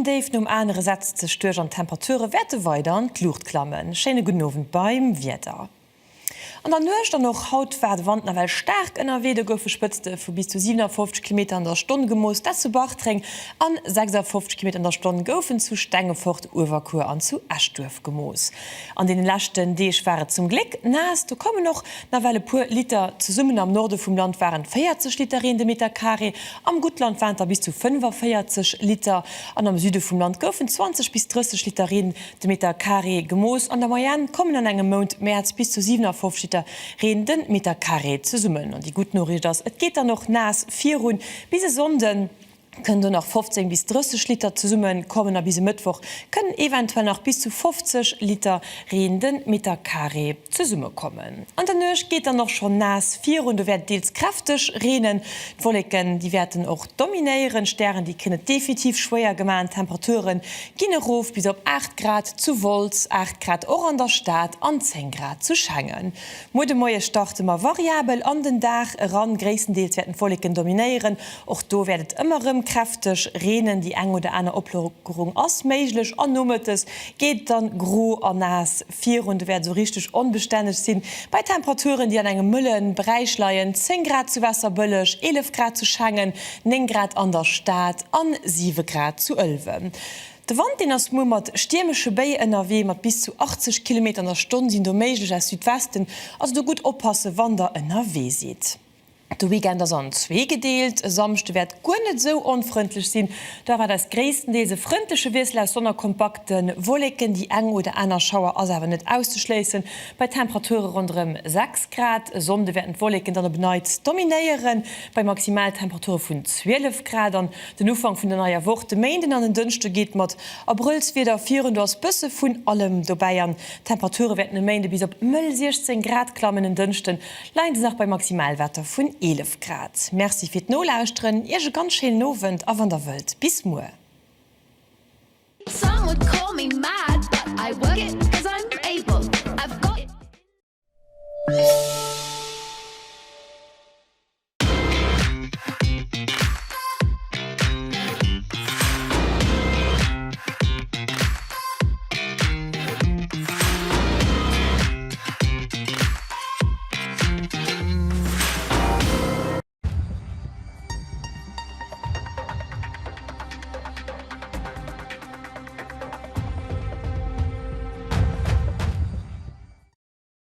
Déif nom anere setzt sech duerch an d'Temperature wäerte weider an d'Luucht klammen. Schéine gudden Owend beim Wieder. An der Nuecht an och haut war de Wand nawell staark ënnerwee, do goufe Spëtzte vu bis zu 57 Kilometer an der Stonn gemooss, dat zu Bartreng, an 56 Kilometer an der Stonn goufen zu Stengefort, Uewerkuer an zu Eschduerf gemooss. An deene leschten Deeg war et zum Gléck naass, do koumen och nawell e puer Liter zesummen. Am Norde vum Land waren 40 Liter Reen de Meter Carré, am Guttland waren et der bis zu 45 Liter an am Süde vum Land goufen 20 bis 30 Liter Reen De Meter Carré gemooss. An der Moyenne kommen an engem Mount Mäerz bis zu 57 Liter Reen den Meter Carré zesummen. An déi gutt Noriicht ass, et geet dann och naass virun. Bis e Sonnde kënnen do nach 15 bis 30 Liter zesumme kommen a bis e Mëttwoch kënnen eventuell nach bis zu 50 Liter Reen den Meter Carré zesumme kommen. An der Nuecht geet dann och schonn naass virun, do wäert et deels kräfteg reenen. D'Wolleken déi wäerten och dominéieren, d'Stären déi kréien et definitiv schwéier gemaach. D'Temperature ginn erof bis op 8 Grad zu Wolz, 8 Grad och an der Stad an 10 Grad zu Schengen. Muer de Moie starte mer variabel an den Dag eran, gréisstendeels wäerten d'Wolleken dominéieren. Och do wäert et ëmmer erëm kräfteg reenen, déi eng oder aner Oplockerung ass méiglech an nomëttes geet et dann gro a naass virun. Do wäert et esou richteg onbestänneg sinn, bei Temperaturen, déi an engem mëlle Beräich leien, 10 Grad zu Waasserbëlleg, 11 Grad zu Schengen, 9 Grad an der Stad an 7 Grad zu Ëlwen. De Wand, deen ass muer mat stiermesche Béi ënnerwee, mat bis zu 80 Kilometer an der Stonn sinn do méiglech aus Südwesten, also do gutt oppasse wann der ënnerwee sidd. De Weekend ass an zwee gedeelt. E Samschde wäert guer net esou onfrëndlech sinn, do erwaart eis gréisstendeels e frëndleche Wiessel aus Sonn a kompakte Wolleken. Déi eng oder aner Schauer ass awer net auszeschléissen, bei Temperature ronderëm 6 Grad. E Sonnde wäerten d'Wolleken dann op en Neits dominéieren, bei Maximaltemperature vun 12 Grad. An den Ufank vun der neier Woch, de Méinden an en Dënschde, geet mat Abrëllswieder virun, do ass bësse vun allem dobäi an d'Temperature wäerten e Méinde bis op mëll 16 Grad klammen. En Dënschden Leien se nach bei Maximalwäerter vun 11 Grad. Merci fir d'Nolauschteren, Iech e ganz schéinen Owend a wann der wëllt, bis muer. Some would call me mad, but I work it.